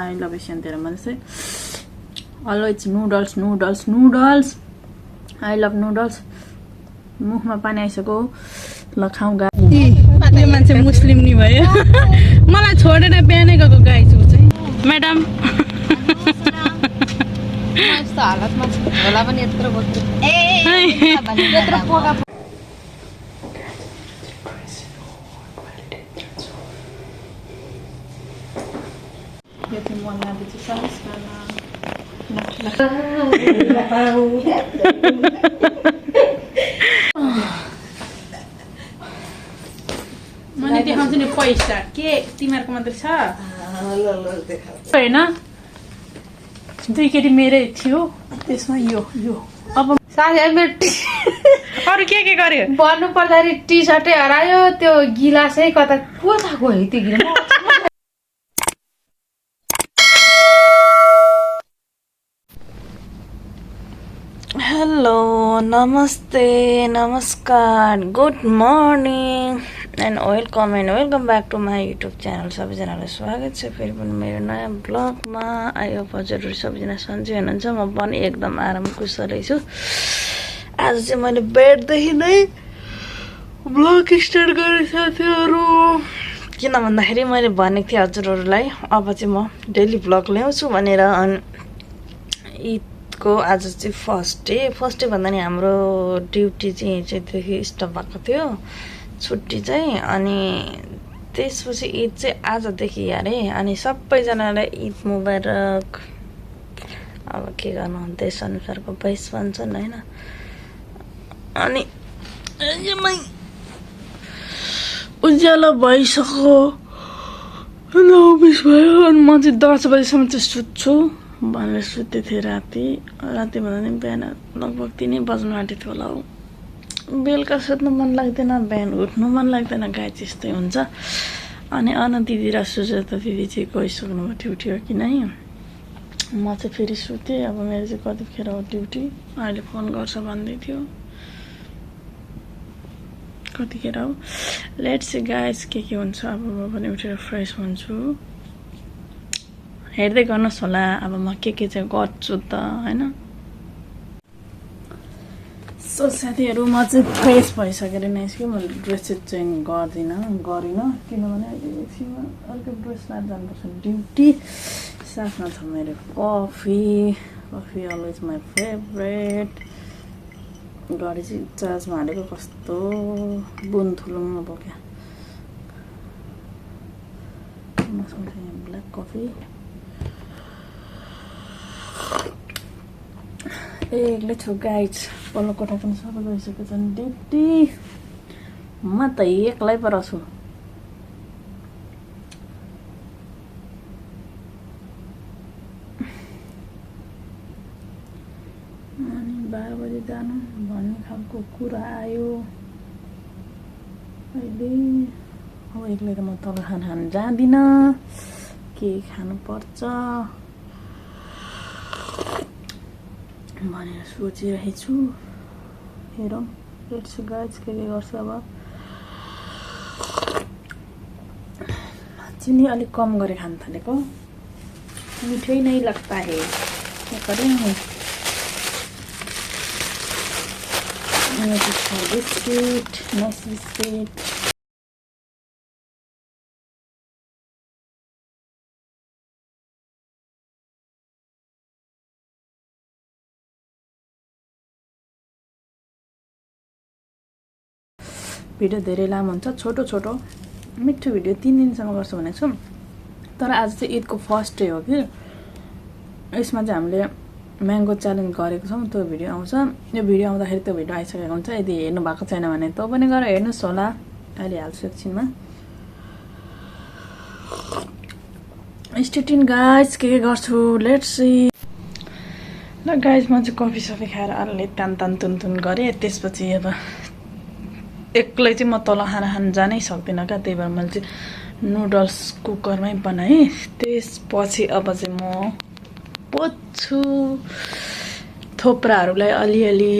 I love Asian Terra Manse. Always noodles, noodles, noodles. I love noodles. मुखमा पानी आइसक्यो ल खाऊ गा यो मान्छे मुस्लिम नि भयो मलाई छोडेर बिहानै गएको गाई छु चाहिँ म्याडम यस्तो हालतमा होला पनि यत्रो बोक्छु यत्रो पोका यति मन लाग्दैछ सास मैले देखाउँछु नि पैसा के तिमीहरूको मात्रै छ होइन 2 केटी मेरै थियो त्यसमा यो अब अरू के गर्यो भन्नु पर्दाखेरि टी सर्टै हरायो त्यो गिलासै कता गयो त्यो गिलास हेलो नमस्ते नमस्कार good morning and welcome back to my YouTube channel सबैजनालाई स्वागत छ फेरि पनि मेरो नयाँ ब्लगमा आयो हजुरहरू सबैजना सन्चै हुनुहुन्छ म पनि एकदम आराम कुशलै छु आज चाहिँ मैले बेडदेखि नै ब्लग स्टार्ट गरेँ साथीहरू किन भन्दाखेरि मैले भनेको थिएँ हजुरहरूलाई अब चाहिँ म डेली ब्लग ल्याउँछु भनेर अनि को आज चाहिँ फर्स्ट डे भन्दा नि हाम्रो ड्युटी चाहिँ यहीँदेखि स्टप भएको थियो छुट्टी चाहिँ अनि त्यसपछि ईद चाहिँ आजदेखि अरे अनि सबैजनालाई ईद मुबारक अब के गर्नु देशअनुसारको 22 भन्छन् होइन अनि उज्यालो भइसक्यो 9:20 भयो अनि म चाहिँ 10 बजीसम्म चाहिँ सुत्छु भनेर सुतेको थिएँ राति भन्दा नि बिहान लगभग 3 बज्नु आँटेको थियो होला हौ बेलुका सुत्नु मन लाग्दैन बिहान उठ्नु मन लाग्दैन गाई त्यस्तै हुन्छ अनि दिदी र सुजाता दिदी चाहिँ गइसक्नुभयो ड्युटी हो कि नै म चाहिँ फेरि सुतेँ अब मेरो चाहिँ कतिखेर हो ड्युटी अहिले फोन गर्छ भन्दै थियो कतिखेर हो लेट्स सी गाइस के हुन्छ अब म पनि उठेर फ्रेस हुन्छु हेर्दै गर्नुहोस् होला अब म के चाहिँ गर्छु त होइन सो साथीहरू म चाहिँ फ्रेस भइसकेर नै छु म ड्रेस चाहिँ चेन्ज गरिनँ किनभने अहिले एकछिनमा अर्को ड्रेस लाएर जानुपर्छ ड्युटी साथमा छ मेरो कफी अलवेज माई फेभरेट गाडी चाहिँ चार्जमा हालेको कस्तो बुन थुलुङमा बोक्यो मसँग यहाँ ब्ल्याक कफी एक्लै छु गाइज पल्लो कोठा पनि सबै गइसकेको छ ड्युटी म त एक्लै पर छु अनि 12 बजी जानु भन्ने खालको कुरा आयो अहिले अब एक्लै त म तल खान जाँदिनँ के खानुपर्छ भनेर सोचिरहेको छु हेरौँ लेट्स गाइज के गर्छ अब चिनी अलिक कम गरेर खान थालेको मिठै नै लाग्ता है बिस्किट नाइस बिस्किट भिडियो धेरै लामो हुन्छ छोटो मिठो भिडियो 3 दिनसम्म गर्छु भनेको छु तर आज चाहिँ ईदको फर्स्ट डे हो कि यसमा चाहिँ हामीले म्याङ्गो च्यालेन्ज गरेको छौँ त्यो भिडियो आउँछ यो भिडियो आउँदाखेरि त्यो भिडियो आइसकेको हुन्छ यदि हेर्नु भएको छैन भने त पनि गएर हेर्नुहोस् होला अहिले हाल्छु एकछिनमा स्टेटिन गाइज के गर्छु लेट्स सी ल गाइज म चाहिँ कफी सफी खाएर अलि तान तुन गरेँ त्यसपछि अब एक्लै चाहिँ म तल खान जानै सक्दिनँ क्या त्यही भएर मैले चाहिँ नुडल्स कुकरमै बनाएँ त्यसपछि अब चाहिँ म पोच्छु थोप्राहरूलाई अलिअलि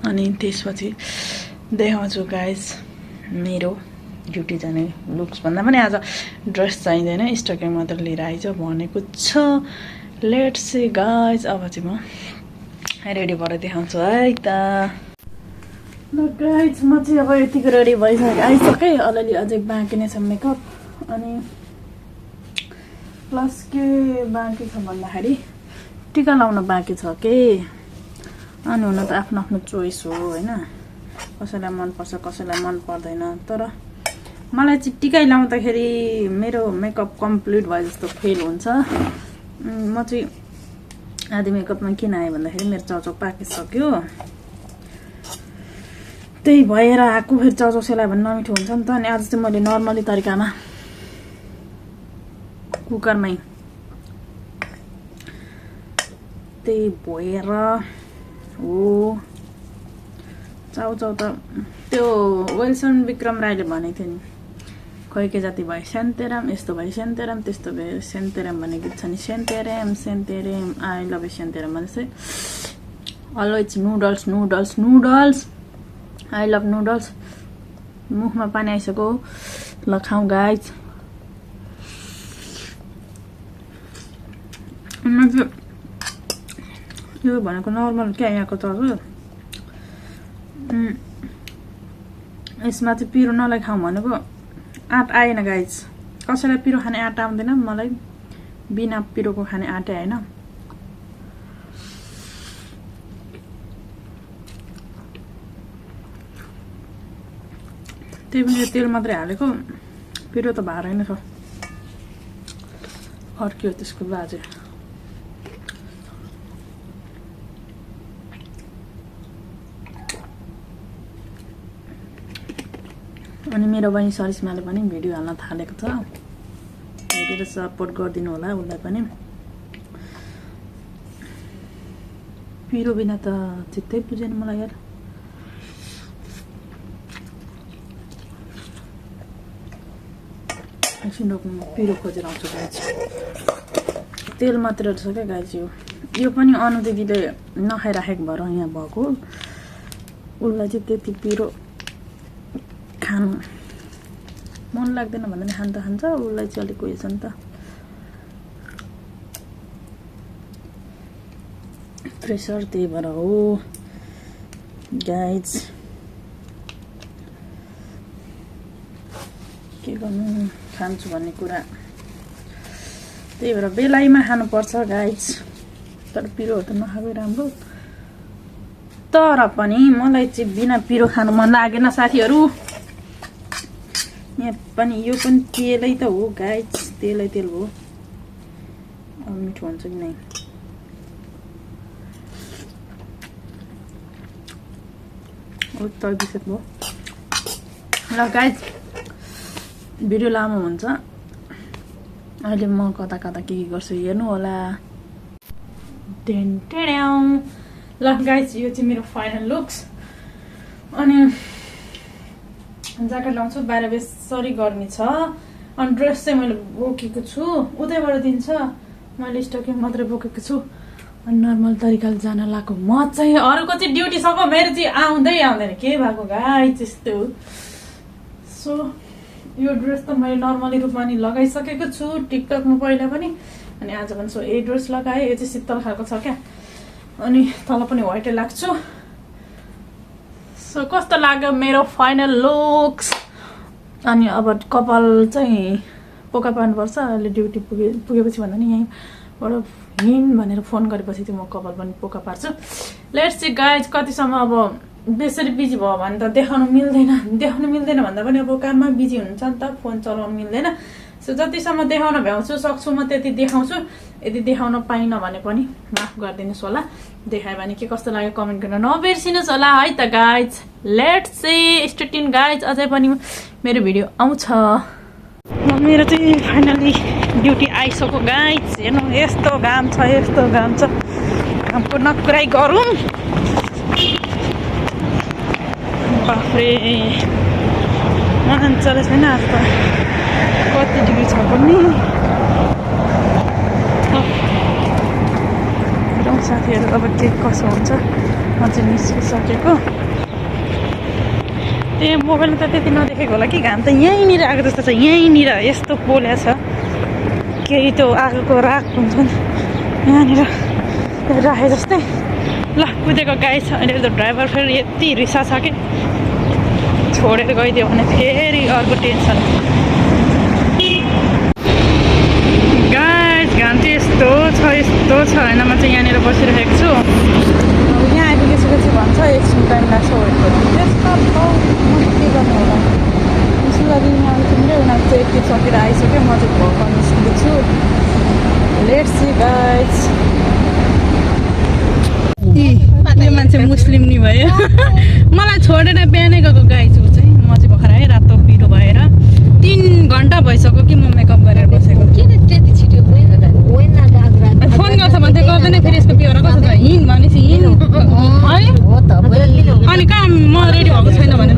अनि त्यसपछि देखाउँछु गाइस मेरो ड्युटी जाने लुक्स भन्दा पनि आज ड्रेस चाहिँदैन स्टकिङ मात्र लिएर आइज भनेको छ लेट्स सी गाइज अब चाहिँ म रेडी भएर देखाउँछु है त ल गाइज म चाहिँ अब यतिको रेडी भइसकेँ आइसकेँ अलिअलि अझै बाँकी नै छ मेकअप अनि प्लस के बाँकी छ भन्दाखेरि टिका लाउन बाँकी छ के अनि हुन त आफ्नो आफ्नो चोइस हो होइन कसैलाई मनपर्छ कसैलाई मन पर्दैन तर मलाई चाहिँ टिका लाउँदाखेरि मेरो मेकअप कम्प्लिट भए जस्तो फिल हुन्छ म चाहिँ आधी मेकअपमा किन आएँ भन्दाखेरि मेरो चाउचाउ पाकिसक्यो त्यही भएर आएको फेरि चाउचाउ सेलायो भने नमिठो हुन्छ नि त अनि आज चाहिँ मैले नर्मली तरिकामा कुकरमै त्यही भएर हो चाउचाउ त त्यो विल्सन विक्रम राईले भनेको थियो नि खैके जाति भयो सेन्तेराम यस्तो भयो सेन्तेराम त्यस्तो भयो सेन्तेराम भन्ने गीत छ नि सेन्तेराम सेन्तेराम आई लभ यु सेन्तेराम भने चाहिँ always noodles noodles noodles I love noodles मुखमा पानी आइसक्यो ल खाउँ गाइज यो भनेको नर्मल क्या यहाँको चाउचाउ यसमा चाहिँ पिरो नलाई खाउँ भनेको आँट आएन गाइज कसैलाई पिरो खाने आँट आउँदैन मलाई बिना पिरोको खाने आँटै आएन त्यही पनि तेल मात्रै हालेको पिरो त भारै नै छ फर्कियो त्यसको बाजे अनि मेरो बहिनी सरिस्माले पनि भिडियो हाल्न थालेको छ हेरेर सपोर्ट गरिदिनु होला उसलाई पनि पिरो बिना त चित्तै बुझेन मलाई यार एकछिन रोक्नु पिरो खोजेर आउँछु गाइज तेल मात्र रहेछ क्या गाइज यो पनि अनु दिदीले नखाइराखेको भएर यहाँ भएको उसलाई चाहिँ त्यति पिरो खानु मन लाग्दैन भन्दा पनि खान्छ खान्छ उसलाई चाहिँ अलिक उयो छ नि त प्रेसर त्यही भएर हो गाइज के गर्नु खान्छु भन्ने कुरा त्यही भएर बेलायमा खानुपर्छ गाइज तर पिरोहरू त नखाएकै राम्रो तर पनि मलाई चाहिँ बिना पिरो खानु मन लागेन साथीहरू यहाँ पनि यो पनि तेलै त हो गाइज तेलै तेल हो अब मिठो हुन्छ कि नै तर्किसक्यो भयो ल गाइज भिडियो लामो हुन्छ अहिले म कता कता के गर्छु हेर्नु होला ल गाइज यो चाहिँ मेरो फाइनल लुक्स अनि ज्याकेट लाउँछु 12 बेसरी गर्मी छ अनि ड्रेस चाहिँ मैले बोकेको छु उतैबाट दिन्छ मैले स्टकिङ मात्रै बोकेको छु अनि नर्मल तरिकाले जान लागेको म चाहिँ अरूको चाहिँ ड्युटी सको मेरो चाहिँ आउँदैन के भएको गाइज त्यस्तो सो यो ड्रेस त मैले नर्मली रूपमा नि लगाइसकेको छु टिकटकमा पहिला पनि अनि आज पनि सो यही ड्रेस लगाएँ यो चाहिँ शीतल खालको छ क्या अनि तल पनि व्हाइटै लाग्छु सो कस्तो लाग्यो मेरो फाइनल लुक्स अनि अब कपाल चाहिँ पोका पार्नुपर्छ अहिले ड्युटी पुगेपछि भन्दा नि यहीँबाट हिँड भनेर फोन गरेपछि चाहिँ म कपाल पनि पोका पार्छु लेट्स सी गाइज कतिसम्म अब बेसरी बिजी भयो भने त देखाउनु मिल्दैन भन्दा पनि अब काममा बिजी हुन्छ नि त फोन चलाउनु मिल्दैन सो जतिसम्म देखाउन भ्याउँछु सक्छु म त्यति देखाउँछु यदि देखाउन पाइनँ भने पनि माफ गरिदिनुहोस् होला देखायो भने के कस्तो लाग्यो कमेन्ट गर्न नबिर्सिनुहोस् होला है त guys let's see stay tune guys अझै पनि मेरो भिडियो आउँछ मेरो चाहिँ फाइनली ड्युटी आइसक्यो गाइज हेर्नु यस्तो घाम छ घामको नकुराइ गरौँ बाफ्रे मजाले छैन आज त कति डिग्री छ पनि साथीहरू अब के कसो हुन्छ म चाहिँ निस्किसकेको ए मोबाइलमा त त्यति नदेखेको होला कि घाम त यहीँनिर आएको जस्तो छ यहीँनिर यस्तो पोल्या छ केही त्यो आगोको राख हुन्छ नि यहाँनिर राखे जस्तै ल कुदेको गाई छ अहिले त ड्राइभर फेरि यति रिसा छ कि छोडेर गइदियो भने फेरि अर्को टेन्सन गाइस घाम चाहिँ यस्तो छ होइन म चाहिँ यहाँनिर बसिरहेको छु यहाँ आइपुगेपछि भन्छ एकछिन टाइम लाग्छ वेट गर्नु त्यस्तो के गर्नु होला त्यसको लागि यहाँ आइपुग्यो उनीहरू चाहिँ एकखेप सकेर आइसक्यो म चाहिँ भर्खर निस्किँदैछु लेट्स सी गाइस यो मान्छे मुस्लिम नि भयो मलाई छोडेर बिहानै गएको गाई छु चाहिँ म चाहिँ भर्खर आएँ रातो पिरो भएर 3 घन्टा भइसक्यो कि म मेकअप गरेर बसेको किन त्यति छिटो फोन गर्छ भन्थे गर्दैन फेरि यसको बिहोरा कस्तो छ हिँड भनेपछि हिँड अनि कहाँ म रेडी भएको छैन भने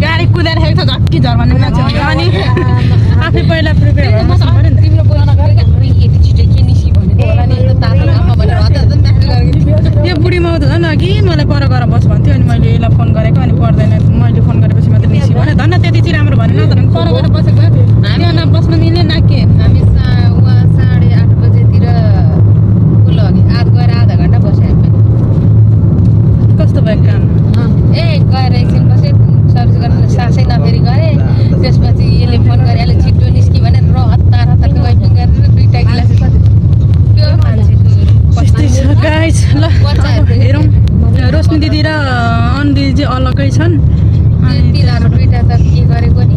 गाडी कुदाइरहेको छ झक्की झर भन्ने मान्छे हो अनि आफै पहिला प्रिपेयर भएर बस्नु पऱ्यो नि तिम्रो बोल्न गरेको यति छिटो के निस्कि भनेको होला नि त तातो घाममा भनेर हतार यो बुढी माउ त झन् अघि मलाई पर गएर बस भन्थ्यो अनि मैले यसलाई फोन गरेको अनि पर्दैन मैले फोन गरेपछि मात्रै निस्क्यो भने धन्न त्यति चाहिँ राम्रो भनेन तर पर गएर बसेको हामी न बस्न मिल्ने न के हामी 8:30 बजेतिर कुल अघि आधा घन्टा बस्यो हामी कस्तो भयो काम ए गएर एकछिन बसेँ सर्भिस गर्न सासै नफेरि गरेँ त्यसपछि यसले फोन गरिहाल्यो छिटो निस्कि भने हतार गइपुग गरेर 2टा गिलास त्यो कस्तै छ गाइस ल हेरौँ रोशनी दिदी र अनु दिदी चाहिँ अलग्गै छन् अनि तिनीहरू 2टा त के गरेको नि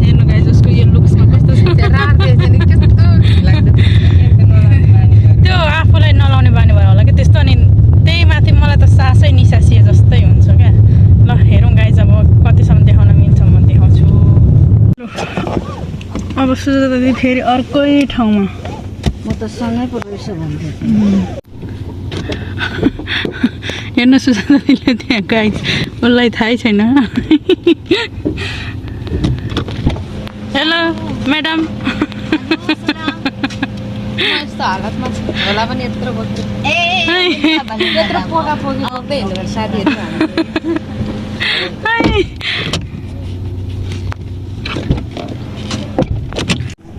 हेर्नु गाइस उसको यो लुक्समा कस्तो छ त्यो आफूलाई नलाउने बानी भयो होला कि त्यस्तो अनि त्यही माथि मलाई त सासै निसासिए जस्तै हुन्छ क्या ल हेरौँ गाइस अब कतिसम्म देखाउन मिल्छ म देखाउँछु अब सुजाता दिदी फेरि अर्कै ठाउँमा म त सँगै पो रहेछ भन्थेँ हेर्नु सुजाता दिदीले त्यहाँ गाइस उसलाई थाहै छैन हेलो म्याडम यस्तो हालतमा होला पनि यत्रो पोका पोकी बोक्दै हिँड्नु साथीहरू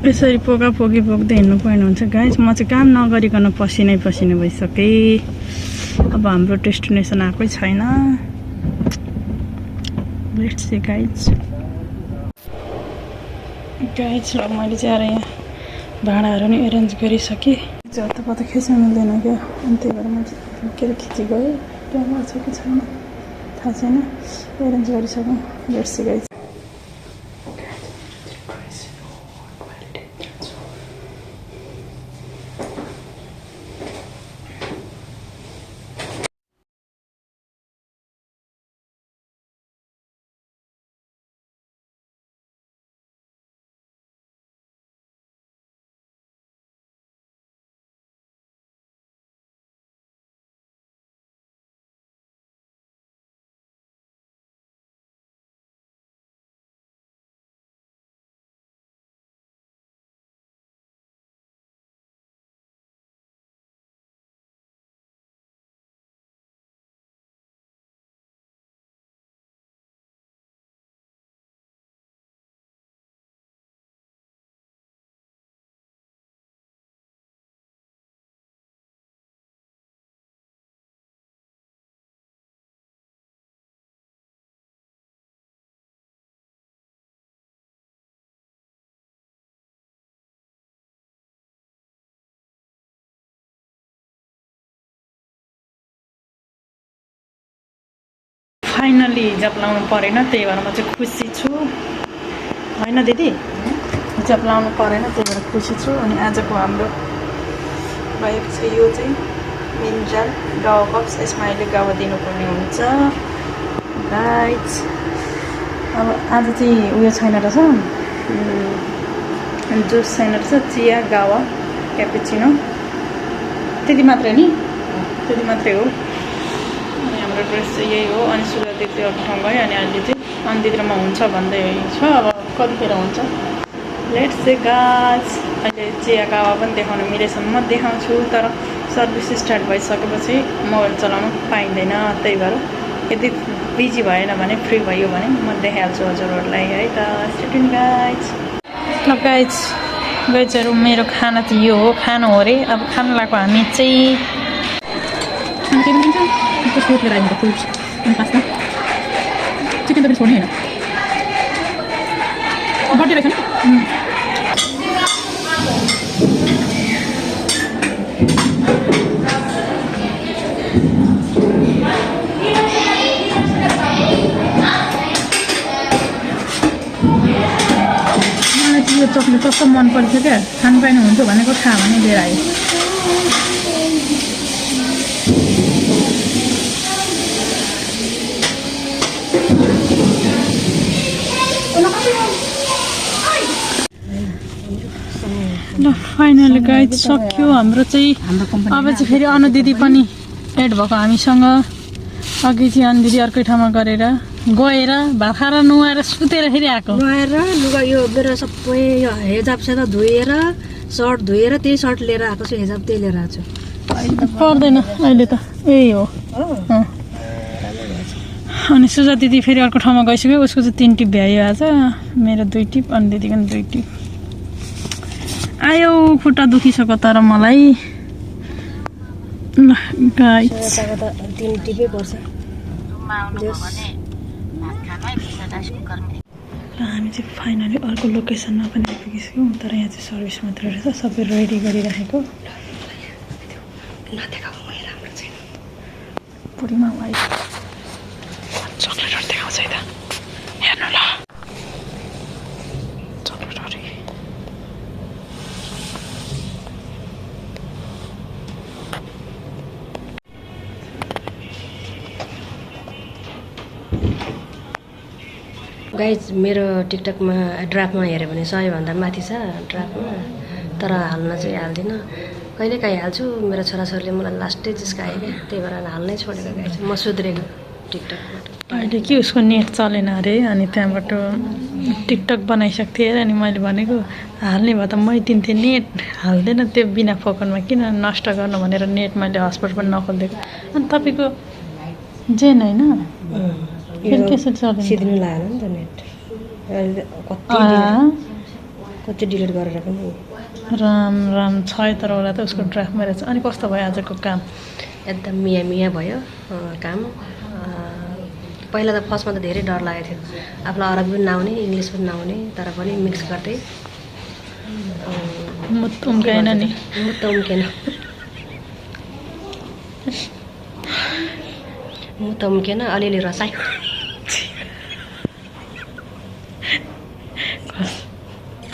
यसरी पोका पोकी बोक्दै हिँड्नु पर्ने हुन्छ गाइस म चाहिँ काम नगरिकन पसिनै भइसकेँ अब हाम्रो डेस्टिनेसन आएकै छैन लेट्स सी गाइस ल मैले चाहिँ यहाँ भाँडाहरू नि एरेन्ज गरिसकेँ जतापत्ता खिच्न मिल्दैन क्या अनि त्यही भएर म चाहिँ के अरे खिची गएँ क्यामेरा छ कि छैन थाहा छैन एरेन्ज गरिसकौँ लेट्स सी गाइस फाइनली हिजाब लाउनु परेन त्यही भएर म चाहिँ खुसी छु होइन दिदी हिजाब लाउनु परेन त्यही भएर खुसी छु अनि आजको हाम्रो भएको छ यो चाहिँ मिन्जाल गावा कप्स यसमा अहिले गावा दिनुपर्ने हुन्छ गाइस अब आज चाहिँ उयो छैन रहेछ जुस छैन रहेछ चिया गावा क्यापुचिनो त्यति मात्रै नि त्यति मात्रै हो अनि हाम्रो ड्रेस चाहिँ यही हो अनि सुरत दिदी अर्को ठाउँ गयो अनि अहिले चाहिँ अनि दिदीमा हुन्छ भन्दै छ अब कतिखेर हुन्छ लेट्स से गाइस अहिले चियाको हावा पनि देखाउन मिलेछ म देखाउँछु, तर सर्भिस स्टार्ट भइसकेपछि मोबाइल चलाउनु पाइँदैन। त्यही भएर यदि बिजी भएन भने, फ्री भयो भने म देखाइहाल्छु हजुरहरूलाई है त। स्टेट्युन गाइज। ल गाइजहरू मेरो खाना त यो हो, खानु हो अरे। अब खानु लाग्यो हामी चाहिँ चिकन त छोड्ने होइन बर्थडे रहेछ नि। मलाई चाहिँ यो चक्लेट कस्तो मन पर्छ क्या, खानु पाइनुहुन्छ भनेको थाहा भने लिएर आयो। ल फाइनली गाइज सक्यो हाम्रो चाहिँ। अब चाहिँ फेरि अनु दिदी पनि एड भएको हामीसँग। अघि चाहिँ अनु दिदी अर्कै ठाउँमा गरेर गएर भात खाएर नुहाएर सुतेर फेरि आएको। नुहाएर लुगा यो मेरो सबै यो हेजाब सेत धोएर सर्ट धोएर त्यही सर्ट लिएर आएको छु, हेजाब त्यही लिएर आएको छु। पर्दैन अहिले त यही हो। अनि सुजा दिदी फेरि अर्को ठाउँमा गइसक्यो, उसको चाहिँ 3 टिप भ्यायो आज, मेरो 2 टिप, अनि दिदीको पनि 2 टिप आयो। खुट्टा दुखिसक्यो तर मलाई। ल गाइस 3 टिपै पर्छ। र हामी चाहिँ फाइनली अर्को लोकेसनमा पनि आइपुगिसक्यौँ, तर यहाँ चाहिँ सर्भिस मात्रै रहेछ, सबै रेडी गरिराखेको। बुढीमा वाइफ चक्लेटहरू देखाउँछ है त, हेर्नु ल चक्लेटहरू। गाइज मेरो टिकटकमा ड्राफ्टमा हेऱ्यो भने 100 भन्दा माथि छ ड्राफ्टमा, तर हाल्न चाहिँ हाल्दिनँ। कहिलेकाहीँ हाल्छु, मेरो छोराछोरीले मलाई लास्टै जिस्कायो क्या, त्यही भएर हाल्नै छोडेको। गाइज म सुध्रेको टिकटकबाट। अहिले के उसको नेट चलेन अरे, अनि त्यहाँबाट टिकटक बनाइसकेको थिएँ अरे। अनि मैले भनेको हाल्ने भए त मै दिन्थेँ, नेट हाल्दैन त्यो बिना फोकनमा, किन नष्ट गर्नु भनेर नेट मैले हटस्पट पनि नखोलिदिएको। अनि तपाईँको जेन होइन फेरि कसरी चल्दैन? सिद्धिनु लागेन नि त नेट, कति डिलिट गरेर पनि। राम छ तर होला त उसको ड्राफ्टमा रहेछ। अनि कस्तो भयो आजको काम? एकदम मिया भयो काम। पहिला त फर्स्टमा त धेरै डर लागेको थियो, आफूलाई अरबी पनि नआउने, इङ्ग्लिस पनि नआउने, तर पनि मिक्स गर्दै मुत उम्काएन नि। मुत उम्केन, मुत उम्केन, अलिअलि रसायो।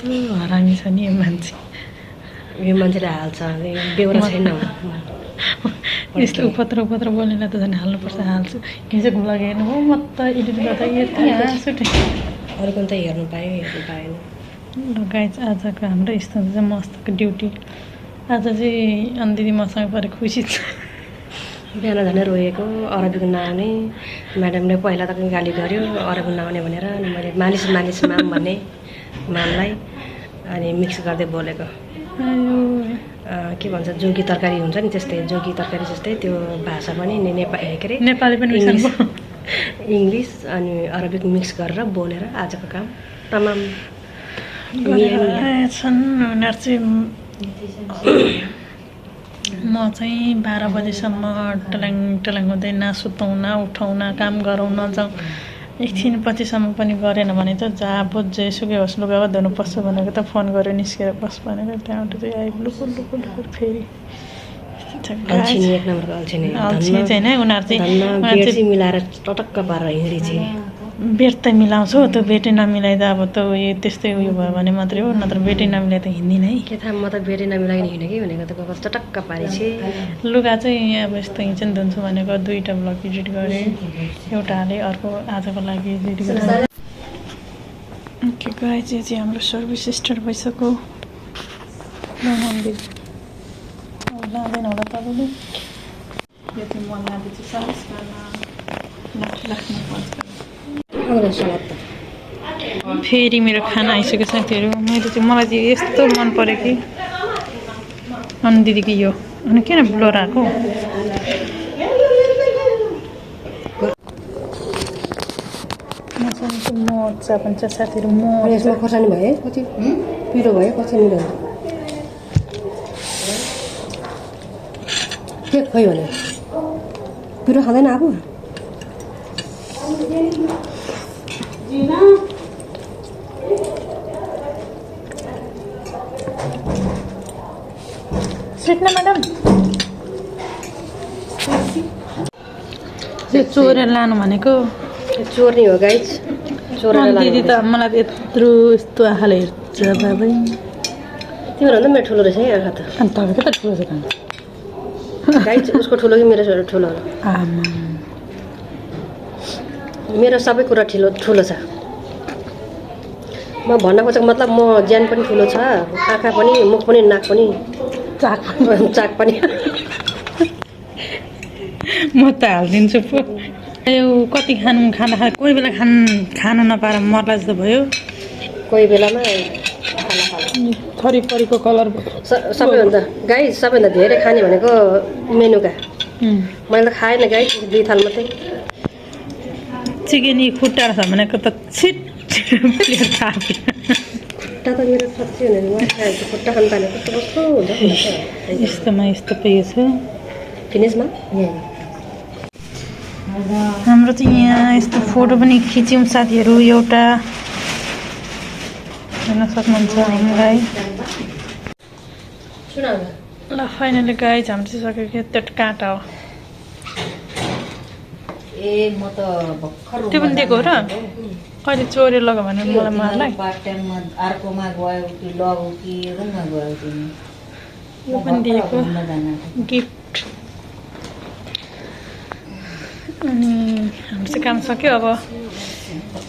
कस्तो हरामी छ नि यो मान्छे। यो मान्छेले हाल्छ, बेहोरा छैन। यस्तो उपत्र बोल्नेलाई त झन् हाल्नुपर्छ, हाल्छु। हिजो ब्लग हेर्नु हो, म त एडिट गर्दा यति हाँस उठे। अरूको त हेर्नु पाएँ, हेर्नु पाएन। ल गाइज आजको हाम्रो यस्तो हुन्छ मस्तको ड्युटी। आज चाहिँ अनि दिदी मसँग परेर खुसी छ। बिहान झन् रोएको, अरबीको नआउने। म्याडमले पहिला त गाली गर्यो अरबी नआउने भनेर, अनि मैले मालिस माम भने मामलाई, अनि मिक्स गर्दै बोलेको। के भन्छ जोगी तरकारी हुन्छ नि, त्यस्तै जोगी तरकारी जस्तै त्यो भाषा पनि के अरे नेपाली पनि इङ्ग्लिस अनि अरबिक मिक्स गरेर बोलेर आजको काम तमाम छन्। उनीहरू चाहिँ म चाहिँ 12 बजेसम्म टल्याङ हुँदैन, सुताउन उठाउन काम गराउन जाउँ। एकछिन पछिसम्म पनि गरेन भने त जहाँ जेसुकै होस् लुगा धुनुपर्छ भनेको त फोन गरेर निस्केर बस भनेर त्यहाँबाट चाहिँ आयो लुकुर फेरि। अल्छिनी चाहिँ होइन, उनीहरू चाहिँ मिलाएर टटक्क पारेर हिँडी चाहिँ बेट त मिलाउँछ, त्यो बेटै नमिलाइदा अब त उयो त्यस्तै उयो भयो भने मात्रै हो, नत्र बेटै नमिलाइ त हिँड्दिनँ है। के थाहा, म त बेटै नमिलाइकन हिँडेकै भनेको त गएको चटक्क पारेपछि। लुगा चाहिँ अब यस्तो हिँड्छन् धुन्छु भनेको 2टा ब्लग एडिट गरेँ, एउटा हालेँ, अर्को आजको लागि एडिट गरेँ। ओके गाइज, यो चाहिँ हाम्रो सर्भिस स्टार्ट भइसक्यो। लाँदैन होला तपाईँले, यो चाहिँ म लाँदैछु सर्भिस गर्न। लाग्नु पर्छ फेरि मेरो खाना आइसक्यो साथीहरू। मैले चाहिँ मलाई चाहिँ यस्तो मन पऱ्यो कि अनि दिदीको यो अनि किन ब्लर आएको मजा भन्छ साथीहरू म यसमा खोर्सानी भयो है कति पिरो भयो खोर्सानी भयो के खै भने पिरो खाँदैन अब सिक्न म्याडम त्यो चोरेर लानु भनेको चोर्ने हो गाइज चोरेर दिदी त मलाई त यत्रो यस्तो आँखाले हेर्छ बाबै तिमीहरू भन्दा मेरो ठुलो रहेछ है आँखा त अनि तपाईँको त ठुलो छ गाइज उसको ठुलो कि मेरो ठुलो हो आमा मेरो सबै कुरा ठुलो छ म भन्न खोजेको मतलब म ज्यान पनि ठुलो छ आँखा पनि मुख पनि नाक पनि चाक पनि म त हालिदिन्छु पो यो कति खाँदा कोही बेला खानु नपाएर मर्ला जस्तो भयो कोही बेलामा थरीपरीको कलर सबैभन्दा गाई सबैभन्दा धेरै खाने भनेको मेनुका मैले त खाएन गाई 2 थाल मात्रै चिकन खुट्टा छ भनेको त छिट प्लेट थाप्यो खुट्टा त मेरो सच्ची हुने म खाएको खुट्टा खानु पाएन कस्तो कस्तो हुन्छ यस्तोमा यस्तो पेयो छ फिनिसमा हाम्रो चाहिँ यहाँ यस्तो फोटो पनि खिच्यौँ साथीहरू एउटा हेर्न सक्नुहुन्छ हामीलाई ल फाइनली गाइज हाम्रो चाहिँ सकेको त्यो काँटा हो ए म त भर्खर त्यो पनि दिएको हो र कहिले चोरेर लग्यो भने मलाई मार्लाई पार्ट टाइममा अर्कोमा गयो कि लगौ कि रुममा गयो तिमी यो पनि दिएको गिफ्ट अनि हाम्रो चाहिँ काम सक्यो अब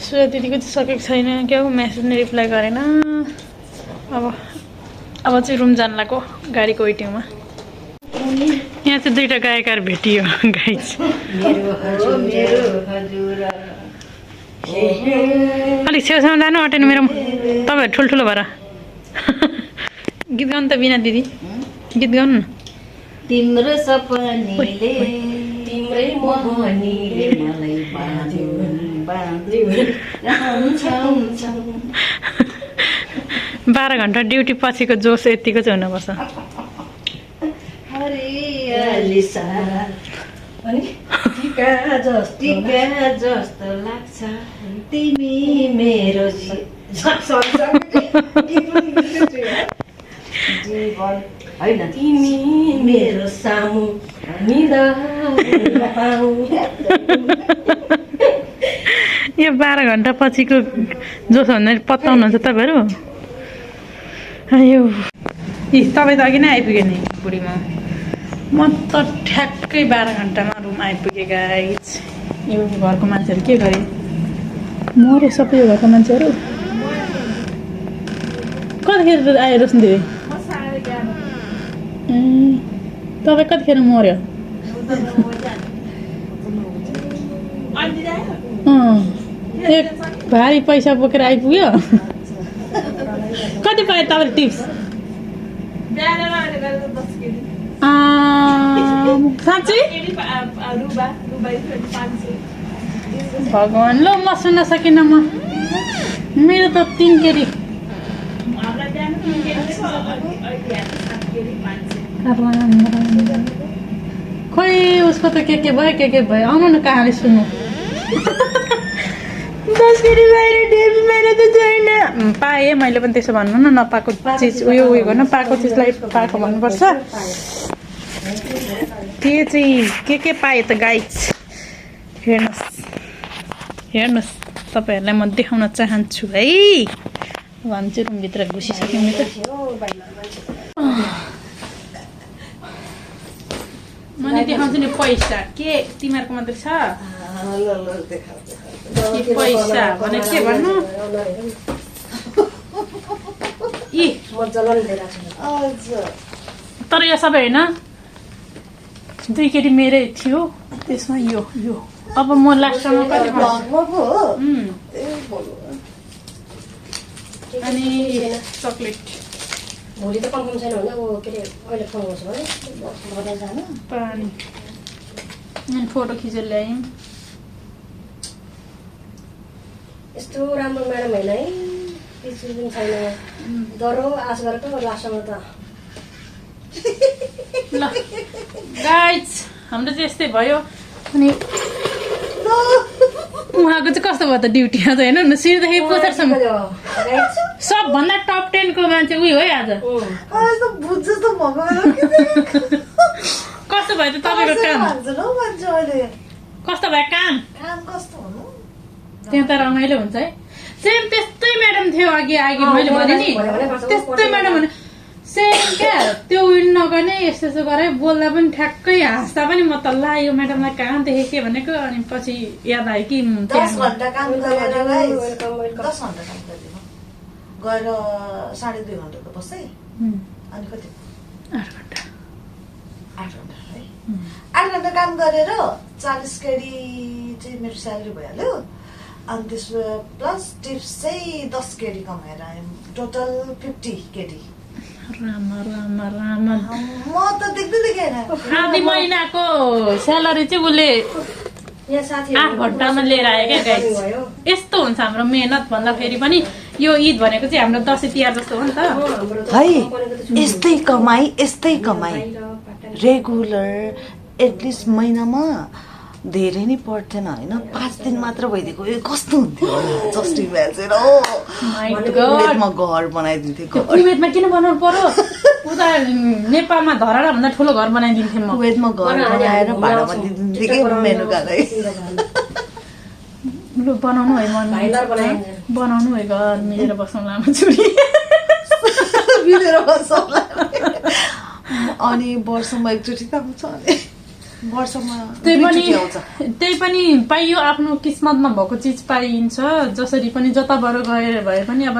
सुजा दिदीको चाहिँ सकेको छैन क्या हो मेसेज नै रिप्लाई गरेन अब चाहिँ रुम जान लाग्यो गाडीको वेटिङमा यहाँ चाहिँ 2टा गायकहरू भेटियो गाइज अलिक छेउछाउमा जानु अटेन मेरो तपाईँहरू ठुल्ठुलो भएर गीत गाउनु त बिना दिदी गीत गाउनु न तिम्रो सपनीले तिम्रै मोहनीले मलाई बाँध्यो 12 घन्टा ड्युटी पछिको जोस यतिको चाहिँ हुनुपर्छ टिका जस्तो लाग्छ तिमी मेरो जीवन होइन तिमी मेरो सामु यो 12 घन्टा पछिको जोस भन्दा पत्ताउनुहुन्छ तपाईँहरू यो तपाईँ त अघि नै आइपुग्यो नि बुढीमा म त ठ्याक्कै 12 घन्टामा रुम आइपुगेँ गाइज यो घरको मान्छेहरू के गरे मऱ्यो सबै यो घरको मान्छेहरू कतिखेर आयो रोशनी दिदी तपाईँ कतिखेर मऱ्यो एक भारी पैसा बोकेर आइपुग्यो कति पायो तपाईँले टिप्स साँच्चै भगवान् ल म सुन्न सकिनँ म मेरो त 3 केरी खोइ उसको त के भयो आउनु न कहाँले सुन्नु 10 केरी बाहिर टिप्स मेरो त छैन पाएँ मैले पनि त्यसो भन्नु न नपाएको चिज उयो गर्नु पाएको चिजलाई पाएको भन्नुपर्छ त्यो चाहिँ के पाएँ त गाइज हेर्नुहोस् तपाईँहरूलाई म देखाउन चाहन्छु है अब हामी चाहिँ रुमभित्र घुसिसक्यौँ नि त मैले देखाउँछु नि पैसा के तिमीहरूको मात्रै छ पैसा भने के भन्नु तर यो सबै होइन 2 केटी मेरै थियो त्यसमा यो अब म लास्टमा कति अनि चक्लेट भोलि त कन्फर्म छैन भने अब के अरे अहिले फोन गर्छु भने बजार जानु पानी अनि फोटो खिचेर ल्यायौँ यस्तो राम्रो म्याडम होइन है पिछु पनि छैन डरो आश गरेको लास्टमा त ल गाइज हाम्रो चाहिँ यस्तै भयो अनि उहाँको चाहिँ कस्तो भयो त ड्युटी आज हेर्नु न सिरदेखि पोथरसम्म सबभन्दा टप 10 को मान्छे उयो है आज कस्तो भयो त तपाईँको काम कस्तो भयो काम त्यहाँ त रमाइलो हुन्छ है सेम त्यस्तै म्याडम थियो अघि मैले भने नि त्यस्तै म्याडम भने सेम क्या त्यो विन नगर्ने यस्तो यस्तो गरे बोल्दा पनि ठ्याक्कै हाँस्दा पनि म त ला यो म्याडमलाई कहाँ देखेँ के भनेको अनि पछि याद आयो कि 10 घण्टा काम गरेर गएर 2.5 घण्टा त बस्दै अनि कति 8 घण्टा 8 घण्टा है 8 घण्टा काम गरेर 40 केडी चाहिँ मेरो स्यालेरी भइहाल्यो अनि त्यसमा प्लस टिप्स चाहिँ 10 केडी कमाएर आएँ टोटल 50 केडी राम म त देख्दै देखेन आधी महिनाको स्यालेरी चाहिँ उसले यहाँ साथी 8 घण्टामा लिएर आयो क्या गाइस यस्तो हुन्छ हाम्रो मेहनत भन्दाखेरि पनि यो ईद भनेको चाहिँ हाम्रो दसैँ तिहार जस्तो हो नि त है यस्तै कमाई रेगुलर एटलिस्ट महिनामा धेरै नै पर्थेन होइन 5 दिन मात्र भइदिएको यो कस्तो हुन्थ्यो होला जस्टिङ म्याचेर कुवेतमा घर बनाइदिन्थेँ कुवेतमा किन बनाउनु पर्यो उता नेपालमा धराडा भन्दा ठुलो घर बनाइदिन्थेँ म कुवेतमा घर बनाएर भाडामा दिन्थेँ कि मेनुकालाई लु बनाउनु है मन बनाउनु है घर मिलेर बस्नु लामो छुरी मिलेर बस्नु अनि वर्षमा एकचोटि त आउँछ अनि वर्षमा त्यही पनि पाइयो आफ्नो किस्मतमा भएको चिज पाइन्छ जसरी पनि जताबाट गएर भए पनि अब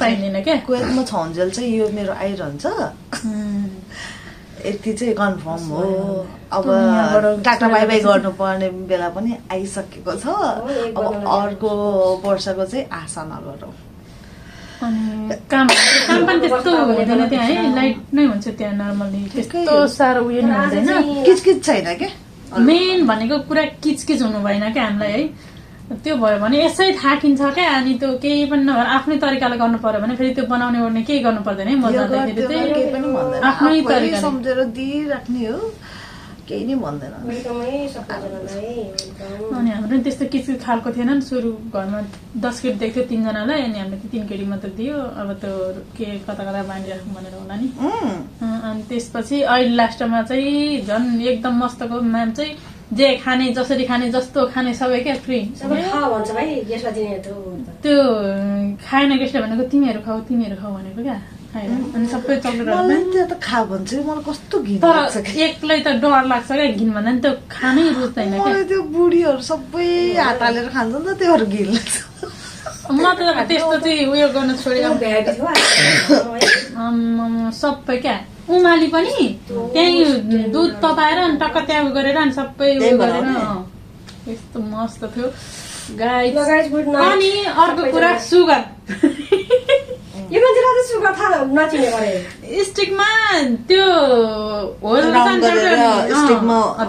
पाइँदैन क्या कुवेतमा छन्जेल चाहिँ यो मेरो आइरहन्छ यति चाहिँ कन्फर्म हो अब टाटा बाई बाई गर्नुपर्ने बेला पनि आइसकेको छ अब अर्को वर्षको चाहिँ आशा नगरौँ अनि काम पनि त्यस्तो हुँदैन त्यहाँ है लाइट नै हुन्छ त्यहाँ नर्मली त्यस्तो साह्रो उयो नि हुँदैन किचकिच छैन क्या मेन भनेको पुरा किचकिच हुनु भएन क्या हामीलाई है त्यो भयो भने यसै थाकिन्छ क्या अनि त्यो केही पनि नभएर आफ्नै तरिकाले गर्नु पर्यो भने फेरि त्यो बनाउने ओर्ने केही गर्नु पर्दैन है मजा आफ्नै तरिकाले सम्झेर दिइराख्ने हो केही नै भन्दैन अनि हाम्रो त्यस्तो किचकिच खालको थिएन नि सुरु घरमा 10 केटी देख्थ्यो 3 जनालाई अनि हामीले 3 केटी मात्र दियो अब त्यो के कता कता बाँडिराख्नु भनेर होला नि अनि त्यसपछि अहिले लास्टमा चाहिँ झन् एकदम मस्तको म्याम चाहिँ जे खाने जसरी खाने जस्तो खाने सबै क्या फ्री त्यो खाएन गेस्टले भनेको तिमीहरू खाऊ भनेको क्या अनि सबै चक्लेटहरू खा भन्छ मलाई कस्तो घिन तर एक्लै त डर लाग्छ क्या घिन भन्दा नि त्यो खानै रुच्दैन क्या त्यो बुढीहरू सबै हात हालेर खान्छ नि त त्योहरू घिन लाग्छ म त त्यस्तो चाहिँ उयो गर्न छोडेँ सबै क्या उमाली पनि त्यही दुध तताएर अनि टक्क त्यहाँ गरेर अनि सबै उयो गरेर यस्तो मस्त थियो गाई अनि अर्को कुरा सुगर स्टिकमा त्यो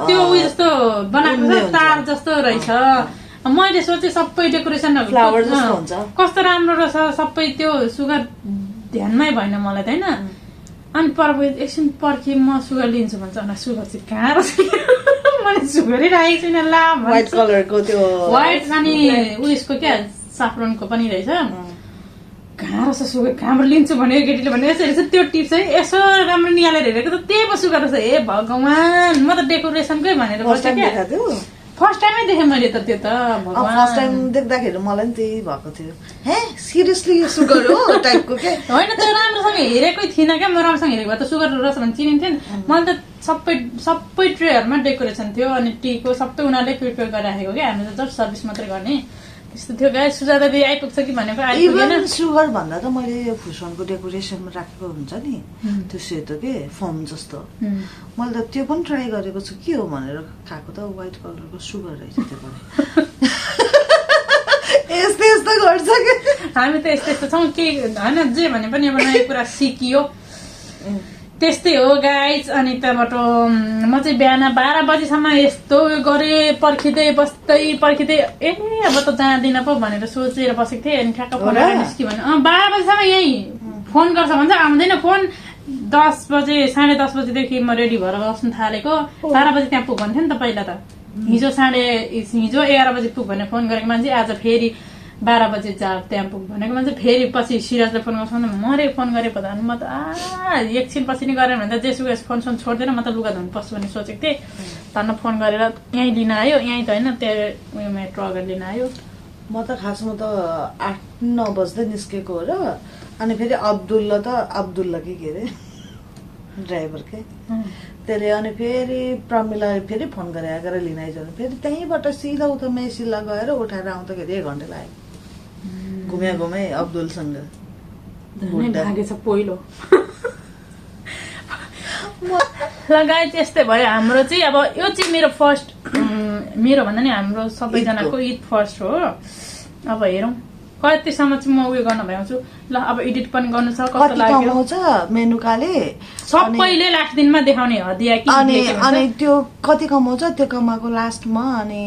त्यो उयो जस्तो बनाएको छ तार जस्तो रहेछ मैले सोचेँ सबै डेकोरेसनहरू कस्तो राम्रो रहेछ सबै त्यो सुगर ध्यानमै भएन मलाई त होइन अनि एकछिन पर्खी म सुगर लिन्छु भन्छ अनि सुगर चाहिँ कहाँ रहेछ मैले सुगरै राखेको छुइनँ ला व्हाइट कलरको त्यो व्हाइट अनि उयसको क्या साफ्रोनको पनि रहेछ कहाँ रहेछ सुगर कहाँबाट लिन्छु भने केटीले भने यसो रहेछ त्यो टिप्स है यसो राम्रो निहालेर हेरेको त त्यही पो सुगर रहेछ ए भगवान् म त डेकोरेसनकै भनेर फर्स्ट टाइमै देखेँ मैले त त्यो त फर्स्ट टाइम देख्दाखेरि मलाई नि त्यही भएको थियो हे सिरियसली सुगर हो टाइपको के होइन त्यो राम्रोसँग हेरेकै थिइनँ क्या म राम्रोसँग हेरेको भए त सुगर रहेछ भने चिनिन्थ्यो नि मैले त सबै ट्रेहरूमा डेकोरेसन थियो अनि टीको सबै उनीहरूले प्रिपेयर गरेर राखेको क्या हामीले त जस्ट सर्भिस मात्रै गर्ने त्यस्तो थियो गाई सुजाता दिदी आइपुग्छ कि भनेको आइपुगेन सुगर भन्दा त मैले यो फुसनको डेकोरेसनमा राखेको हुन्छ नि त्यो सेतो के फर्म जस्तो मैले त त्यो पनि ट्राई गरेको छु के हो भनेर खाएको त व्हाइट कलरको सुगर रहेछ त्यो पनि यस्तो गर्छ कि हामी त यस्तो यस्तो छौँ के होइन जे भने पनि अब नयाँ कुरा सिकियो त्यस्तै हो गाइज। अनि त्यहाँबाट म चाहिँ बिहान 12 बजीसम्म यस्तो गरेँ पर्खिँदै पर्खिँदै अब त जाँदिनँ पो भनेर सोचेर बसेको थिएँ। अनि ठ्याक्क फोन निस्क्यो भने 12 बजीसम्म यही फोन गर्छ भन्छ आउँदैन फोन। 10 बजे 10:30 बजेदेखि म रेडी भएर बस्नु थालेको 12 बजी त्यहाँ पुग भन्थ्यो नि त पहिला त। हिजो 11 बजी पुग भनेर फोन गरेको मान्छे आज फेरि 12 बजे त्यहाँ पुग भनेको मान्छे फेरि पछि सिराजले फोन गर्छ मरे फोन गरेको त म त एकछिन पछि नै गरेँ भने त जेसुकै फोन छोड्दैन म त लुगा धुनु पर्छु भन्ने सोचेको थिएँ। धन्न फोन गरेर यहीँ लिन आयो, यहीँ त होइन त्यो उयो मेट्रो अगाडि लिन आयो। म त खासमा त 8-9 बज्दै निस्केको हो र अनि फेरि अब्दुल्ला के अरे ड्राइभर के त्यसले अनि फेरि प्रमिलाले फेरि फोन गरेर लिन आइज फेरि त्यहीँबाट सिधा उता मेसिला गएर उठाएर आउँदाखेरि 1 घन्टा लाग्यो घुमे अब्दुलसँग भागेछ पहिलो लगाए। त्यस्तै भयो हाम्रो चाहिँ। अब यो चाहिँ मेरो फर्स्ट मेरो भन्दा नि हाम्रो सबैजनाको ईद फर्स्ट हो। अब हेरौँ कतिसम्म चाहिँ म उयो गर्न भ्याउँछु। ल अब एडिट पनि गर्नु छ कस्तो लाग्यो मेनुकाले सबैले लास्ट दिनमा देखाउने हदिया कि अनि त्यो कति कमाउँछ त्यो कमाएको लास्टमा अनि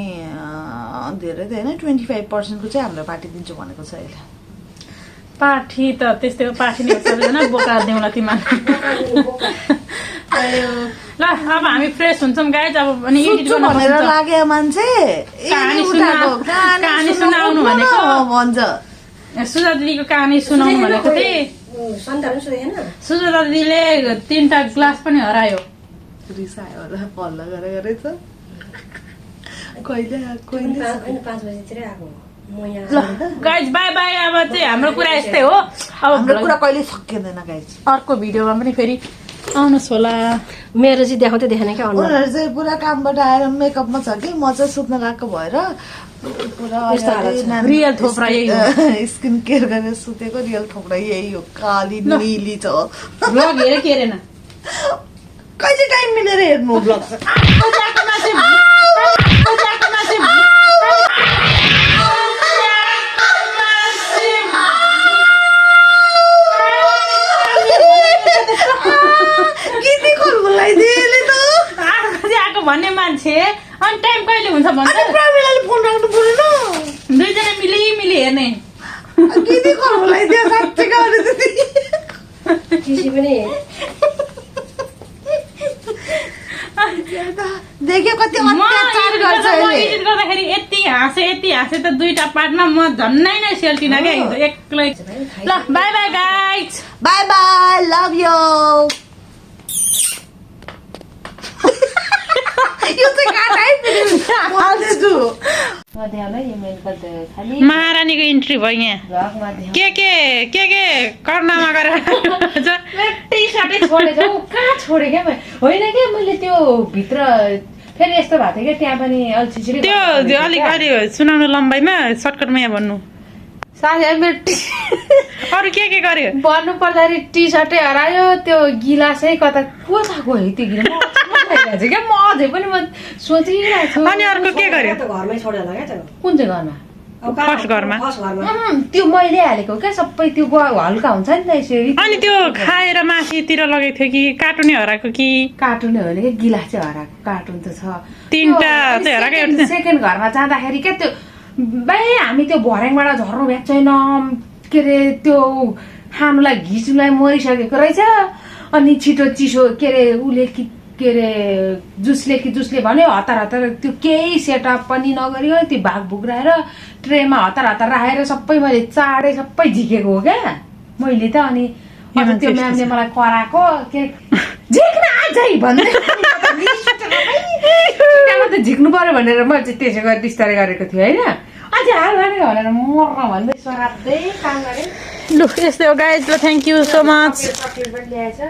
धेरै त होइन 25% को चाहिँ हामीलाई पार्टी दिन्छु भनेको छ अहिले। पाठी त त्यस्तै हो पाठी नै सबैजना बोका देउला तिमा। ल अब हामी फ्रेस हुन्छौँ गाइज। अब अनि एडिट गर्न भनेर लाग्यो मान्छे कहानी सुनाउनु भनेको भन्छ। सुजा दिदीको कहानी सुनाउनु भनेको थिएँ। सुजा दिदीले 3टा ग्लास पनि हरायो। रिसायो होला पल्ला गरेछ कहिले 5 बजीतिर आएको गाइज बाई बाई। अब चाहिँ हाम्रो कुरा यस्तै हो। अब हाम्रो कुरा कहिले सकिँदैन गाइज। अर्को भिडियोमा पनि फेरि आउनुहोस् होला। मेरो चाहिँ देखाउँदै देखेन क्या उनीहरू चाहिँ पुरा कामबाट आएर मेकअपमा छ कि म चाहिँ सुत्न गएको भएर पुरा रियल थोप्रा यही हो। स्किन केयर गरेर सुतेको रियल थोप्रा यही हो। काली नीली छ ब्लग हेरे के हेरेन कहिले टाइम मिलेर हेर्नु ब्लग भन्ने मान्छे अनि टाइम कहिले हुन्छ भन्छ फोन राख्नु पर्दैन दुईजना मिली हेर्ने देख्यो कति अत्याचार गर्छ एडिट गर्दाखेरि यति हाँसे त 2टा पार्टमा म झन्नै नै सेल्टिना क्या एक्लै। ल bye bye guys bye love you. महारानीको इन्ट्री भयो यहाँ के कर्णामा गरेर कहाँ छोडे क्या होइन क्या मैले त्यो भित्र फेरि यस्तो भएको थियो क्या त्यहाँ पनि अल्छी त्यो अलिक सुनाउनु लम्बाइमा सर्टकटमा यहाँ भन्नु साथी मेरो अरू के गर्यो भन्नु पर्दाखेरि टी सर्टै हरायो त्यो गिलासै कता को थाहा गयो त्यो गिलास क्या म अझै पनि म सोचिरहेको छु। अनि अर्को के गर्यो घरमै छोडेर क्या कुन चाहिँ घरमा फर्स्ट घरमा त्यो मैले हालेको क्या सबै त्यो हल्का हुन्छ नि त यसरी। अनि त्यो खाएर माथितिर लगेको थियो कि कार्टुनै हराएको कि कार्टुनै होइन क्या गिलास चाहिँ हराएको कार्टुन त छ 3टा चाहिँ हराएको। सेकेन्ड घरमा जाँदाखेरि क्या त्यो बाई हामी त्यो भर्याङबाट झर्नु भएको छैन के अरे त्यो खानुलाई घिच्नुलाई मरिसकेको रहेछ। अनि छिटो चिसो के अरे उसले के अरे जुसले भन्यो हतार त्यो केही सेटअप पनि नगरियो त्यो भाग भुग्राएर ट्रेमा हतार राखेर सबै मैले चाडे सबै झिकेको हो क्या मैले त। अनि त्यो म्यामले मलाई कराएको के झिक्न आजै भन्दै त झिक्नु पर्यो भनेर मैले चाहिँ त्यसै गरी बिस्तारै गरेको थिएँ होइन। अझै हाल गरेको भनेर मर्न भन्दै सराप्दै काम गरेँ। लु यस्तै हो गाइज। ल thank you so much. Chocolate पनि ल्याएछ।